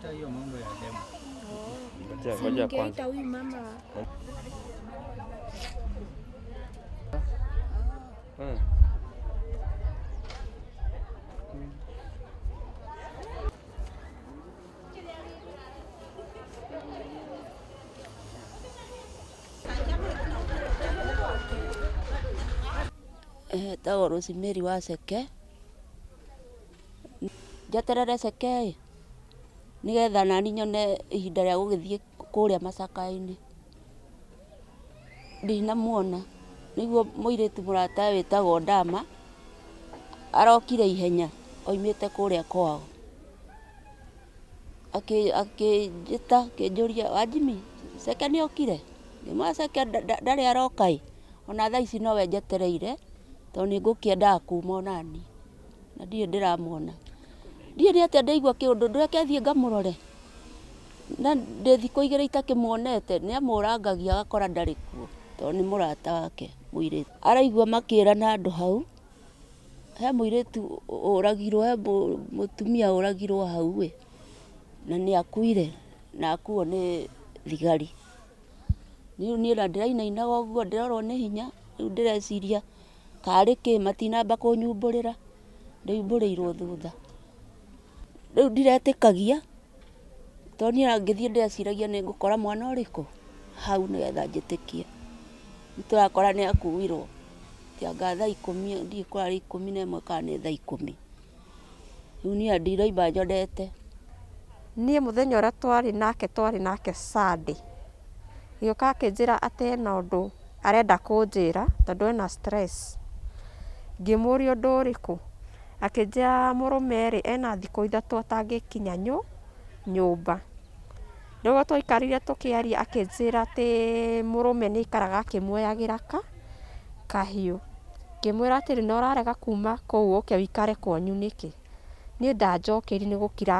Hata hiyo mambo ya demo. Ngoja ngoja kwanza. Ningeita huyu mama. Etagwo Rosemary wa Ceke, njeterere Ceke ĩ, nĩgetha nani nyone ihinda rĩa gũgĩthiĩ kũrĩa macakaya-inĩ. Ndinamuona, nĩguo mũirĩtu mũratawe wĩtagwo Ndama, arokire ihenya oimĩte kũrĩa kwao. Akĩnjĩta akĩnjũria, Wanjimi, Ceke nĩ okire? Ngĩmwĩra Ceke ndarĩ aroka ĩ, ona thaa ici nowe njetereire, tondũ nĩ ngũkĩendaga kuma onaniĩ, na ndirĩ ndĩramuona. Ndiũĩ nĩ atĩa ndaigua kĩũndũ, reke thiĩ ngamũrore, na ndĩ thikũ igĩrĩ itakĩmuonete, nĩ amũrangagia agakora ndarĩ kuo, tondũ nĩ mũrata wake mũirĩtu. Araigua makĩrana andũ hau, he mũirĩtu ũragirwo, he mũtumia ũragirwo hau ĩ, na nĩ akuire, na akuo nĩ thigari. Rĩu niĩ ona ndĩrainainaga ũguo ndĩrorwo nĩ hinya, rĩu ndĩreciria karĩ kĩ matinamba kũnyumbũrĩra, ndĩumbũrĩirwo thutha. Rĩu ndiretĩkagia, tondũ niĩ ona ngĩthiĩ ndĩreciragia nĩ ngũkora mwana ũrĩkũ hau nĩgetha njĩtĩkie. Rĩu tũrakora nĩ akuirwo, ti anga thaa ikũmi, ndiũĩ kũrarĩ 11 kana nĩ thaa 10. Rĩu niĩ ona ndirauma nyonete. Niĩ mũthenya ũrĩa twarĩ nake Sunday, agĩũka akĩnjĩra atĩ ena ũndũ arenda kũnjĩra tondũ ena stress. Ngĩmũria ũndũ ũrĩkũ, akĩnjĩra mũrũme rĩ, ena thikũ 3 atangĩkinya nyũmba. Rĩu twaikarire tũkĩaria akĩnjĩra atĩ mũrũme nĩ aikaraga akĩmuoyagĩra kahiũ. Ngĩmwĩra atĩrĩ, na ũrarega kuma kũu ũke ũikare kwanyu nĩkĩ? Niĩ ndanjokeirie nĩ gũkira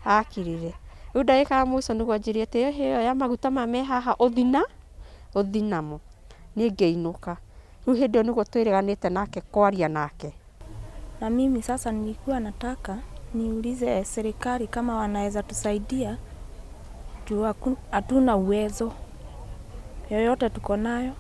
akirire. Rĩu ndagĩka ya mũico nĩguo anjĩrire atĩ ĩyo ya maguta maya me haha ũthi namo. Niĩ ngĩinũka. Rĩu hĩndĩ ĩyo nĩguo twĩrĩganĩte nake kwaria nake. Na mimi sasa nilikuwa nataka niulize serikali kama wanaweza tusaidia juu hatuna uwezo yoyote tuko nayo.